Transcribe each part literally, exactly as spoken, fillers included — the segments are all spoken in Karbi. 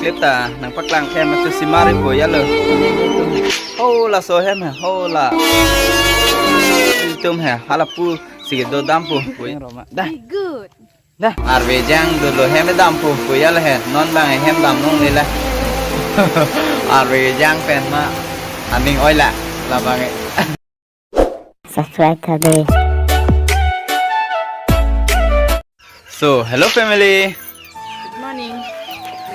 Clip ta nangpaklang hem achu simari po ya lo. Ho laso hem he, ho la. Ilitum he, halapu si kedo dampo po. Dah. Be good. Dah. Arve jang dolo hem dampo po ya lo he. Non bang hem dam nung nila. Arve jang pen ma aning oi la. Labang e. Subscribe tha de. So, hello family. Good morning.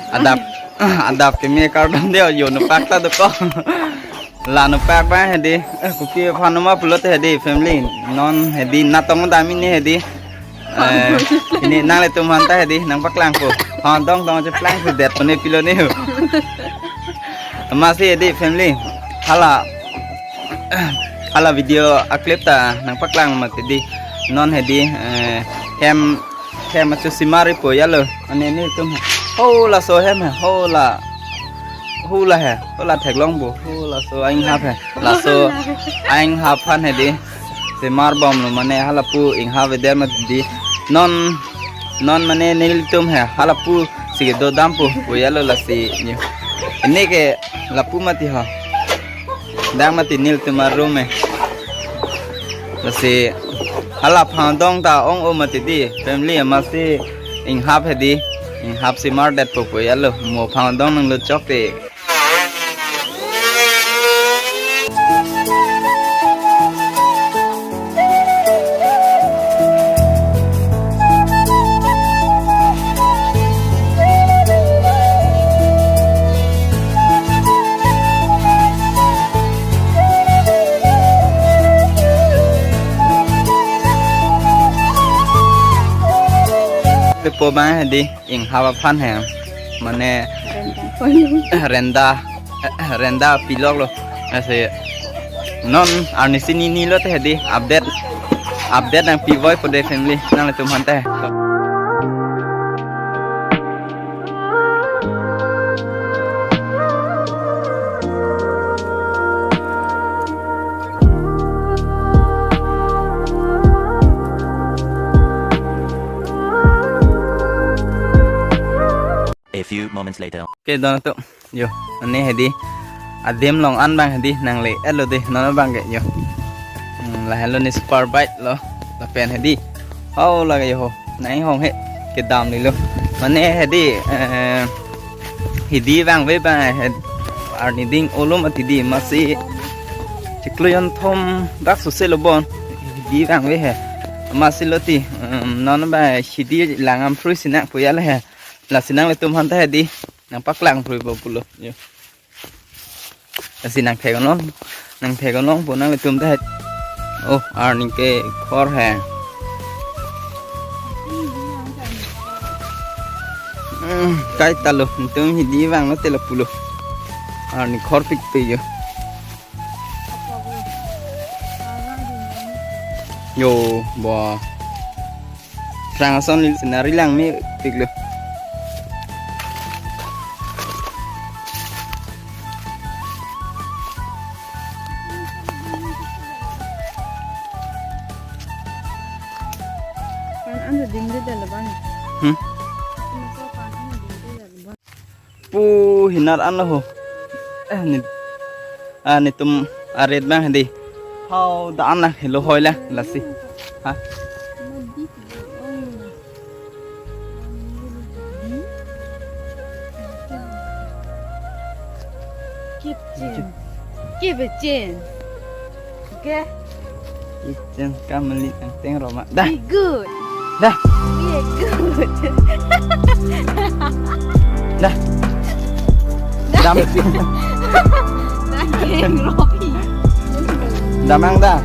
Adap, adap keme kardom de, yo nupak ta doko. La nupak ba hedi, eh, kopi aphan ma pulote hedi family. Non hedi natong dam ini hedi. Eh, ini nanglitum aphan ta hedi, nangpaklangpo. Ha, dong dong aja plangpo det pone pilo ne ho. Amatsi hedi family. Hala, hala video a-clip ta nangpaklang mati di. Non hedi, eh, hem, hem achu simari po ya lo. Ane nelitum. Ho laso hem he, ho la. Ho la he, ho la theklong po. Ho laso ainghap he. Laso ainghap aphan hedi. Simar bom lo mane halapu inghap veder mati di. Non, non mane nelitum he, halapu si kedo dampo po ya lo lasi nyo. Ini ke lapu mati ho. Dam mati nelitum a-room e. Lasi hala phang dong ta ong-o mati di. Family amatsi inghap hedi. Inghap simar det po po ya lo. Mo phang dong nanglo chok te. Tepo bang hedi. Inghap aphan he, mane renda, renda pilok lo. Lasi non arnisi nini lote hedi update, update nangpi voi po de family nanglitum aphan te. A few moments later. Oke, don tu. Yo, ane hedi. Adim long an bang hedi nangle-et lo de, non bang ke yo. Hmm, lahelo ne super bike lo. Lapen hedi. Hau lake yo ho. Nai hong he. Kedam ni lo. Mane hedi, eh, hidi bang ve bang he. Arni ding-o lo mati di amatsi. Chiklo jonthom dak sose lo bon. Hidi bang ve he. Amatsi lo ti. Em, non bang hidi lang am frui sinak po ya le he. Lasi nanglitum aphan ta hedi nangpaklang frui po pulo. Yo. Lasi nangthek non, nangthek non po nanglitum ta hedi. Oh, arni ke khor he. Hmm, kaita lo, netum hidi vanglo te lo pulo. Arni khor pik pe yo. Yo, ba. Phrang ason li scenery lang mepik lo. Pan an ding de dal bang. Hmm? Pu hinar an lo ho. Eh, ni, ah, netum aret bang hedi. Hau da an la helo hoi la lasi. Ha? Kitchen. Kitchen. Okay? Kitchen kamali tang teng roma. Dah. Be good. Dah. Be good. Dah. Dah. Dam. Dah, geng Robi. Damang dah.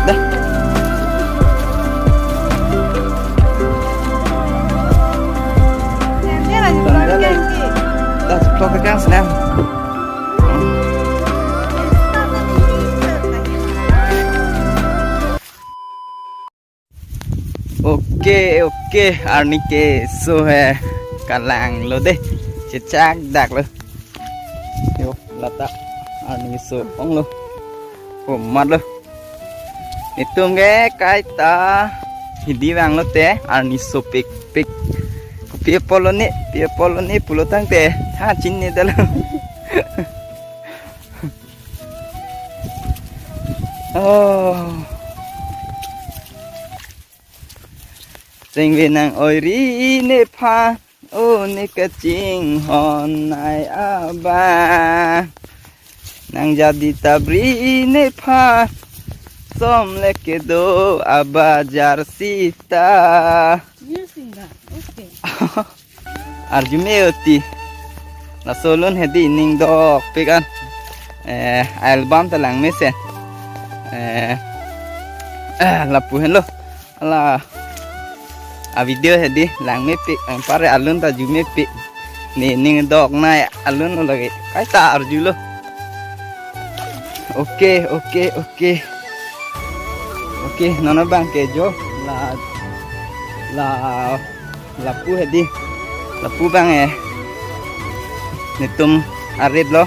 Dah. Dah, ceplok ke kan senang. Oke, oke, arni keso he kalang lo de. Chechak dak lo. Yo, lata arni keso ong lo. Komat lo. Netum ke kaita Hidi vanglote arni sopik pik. Kopi apotlo ne, pi apotlo ne pulo tangte, ha, chinine detlo. Oh. Chingve nang-oiri nephan, o ne kachinghon ai aba. Nang jadi tabri nephan, som le kedo abajar sita. New singer, okay. Arjume oti. Laso alun hedi ning dokpik an. Eh, album ta langmesen. Eh, ah, lapu henlo. Hala a-video hedi langmepik, anpar alun ta arjumepik. Ne ning doknei alun lo lake. Kaita arjulo. Oke, oke, oke. Oke, non abang ke jo. La, la, lapu hedi. Lapu abang eh. Netum arit lo.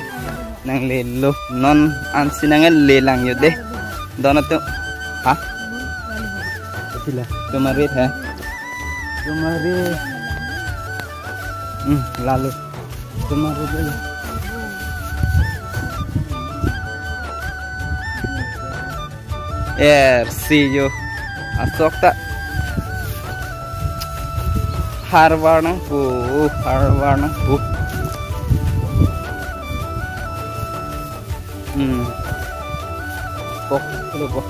Nanglelo. Non ansi nangle lang yo de. Don atum. Ha? Sila. Tum arit ha. Tum arit. Hmm, lalo. Tum arit lalo. Er, si yo. Asok ta. Harvar nangpo, harvar nangpo. Hmm. Kok, lo kok.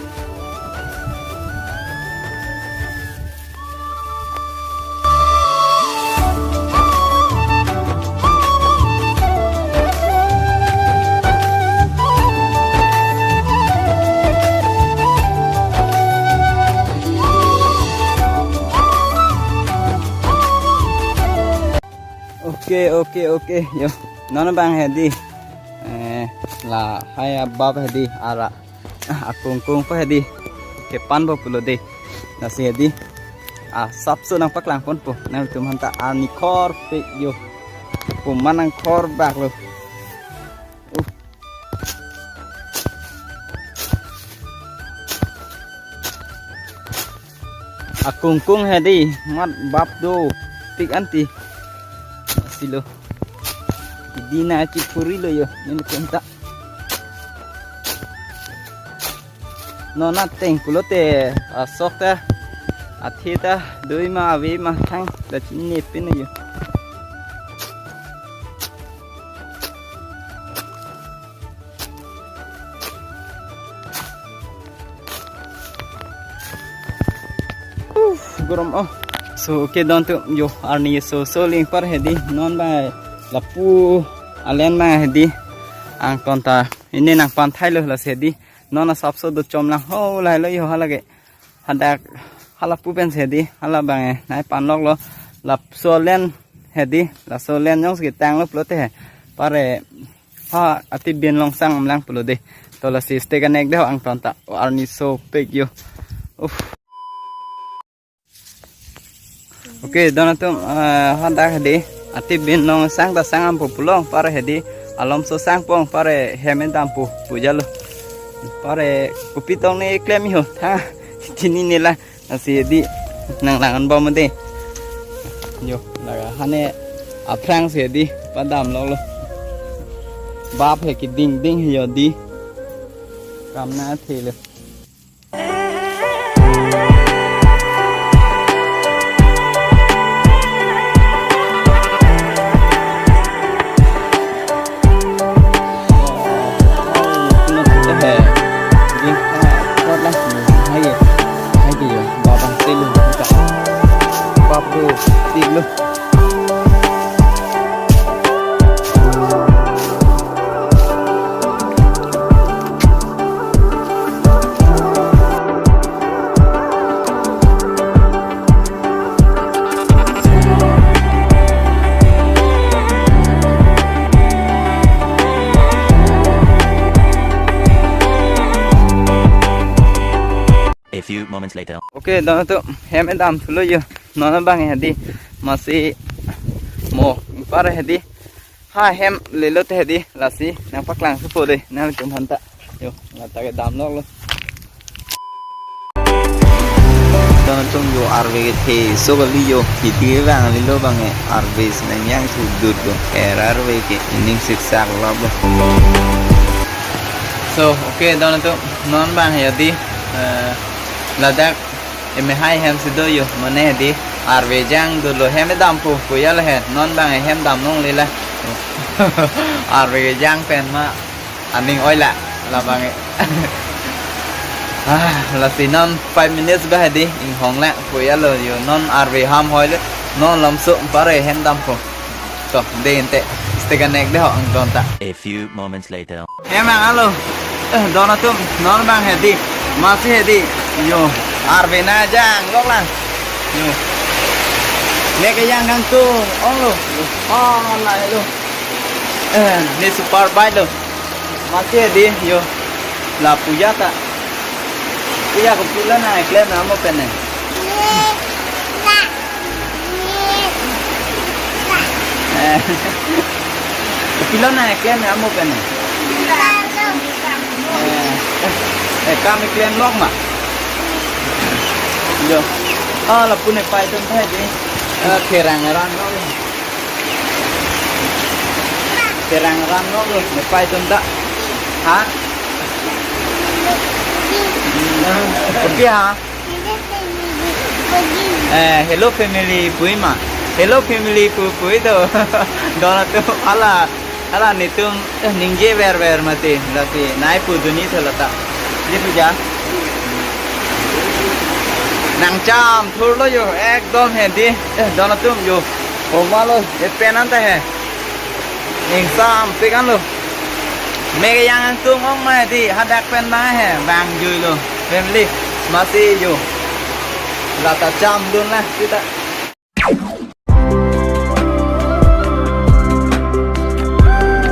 Oke, oke, oke. Yo, non abang hedi. Eh, lahai abab hedi, ara. Ah, akungkung pa hedi. Kepanpo pulo de. Lasi hedi. Ah, sapso nangpaklangponpo. Nangtum aphan ta arni korpik yo. Komat nangkorbak lo. Uh. Akungkung hedi, mat bap dopik anti. Silo. Dina chiphurilo yo, nelitum ta. Non ateng pulote, asok ta, athe ta, doi ma, ave ma, thang, la chinine pin yo. Uf, gorom oh. So, oke, don atum yo arni so so ling par hedi non ba lapu alen ma hedi angton ta ini nangpanthailo lasi hedi non asapso do chomlang ho lahelo yo halake. Hadak halapu pensi hedi, hala abang eh, nai panloklo. Laso alen hedi, laso alen jongsi ketanglo pulote he. Pare ha atibin longsang amlang pulo de. To lasi stay connect de ho angton ta. O arni sopik yo. Uff. Oke, don atum, eh, hadak hedi. Atibin longsang ta sang ampo pulo, pare hedi. Alomso sangpo, pare hem dampo pujalo. Pare kopi tong ne klem yo, tha, chinine lang. Lasi hedi nanglang-an bom de. Yo, laga hane aphrang si hedi padam loklo. Bap he keding ding he yo di. Kam na thelo. A few moments later. Oke, don atum hem damthulo yo. Non abang hedi. Masi mo pare hedi. Ha hem lelo te hedi. Lasi nangpaklang thupo de. Nangtum aphan ta. Yo, lata ke dam loklo. Atum yo arve kethe so kali yo, hidi vang lilo bang e, arve si nang yang thu dut do, er arve ke ining siksak lap lo. So, okay, don atum, non bang hedi, eh, ladak emehai hem si do yo, mane hedi, arve jang dolo hem dampo, puya lo he, non bang hem dam longle la. Arve jang pen ma, aning oi la, labang e. Ah, lasi non five minutes ba hedi, inghong la, puya lo yo, non arve ham hoi lo, non lamso, pare hem dampo. To, de inte, stay connect de ho, ang don ta. A few moments later. Emang alo, eh, don atum, non bang hedi, masi hedi, yo, arve na jang, lok lang, yo. Mek kejang kangtung, ong lo, oh, la lo. Eh, ne super bike lo. Masi hedi, yo. La puya ta. Puya kopilo nangkeklem amo pen ne. Eh. Kopilo nangkeklem amo pen ne. Eh, eh, kam keklem lok ma. Yo. Ah, lapu ne pai atum thai di. Eh, kerang rang lo. Kerang rang lo, ne pai atum ta. Ha? Kopi ha? Eh, hello family pui ma. Hello family pu pui do. Don atum hala, hala netum, eh, ningje ver ver mati. Lasi nai pu dunji tho lata. Di puja. Nang cham thur lo yo, ekdom hedi. Eh, don atum yo. Oma lo, e pen anta he. Ingsampik an lo. Mek kejang kangtung ong ma hedi, hadak pen bang he, bang jui lo. Family, masi yo. Lata cham dun la, kita.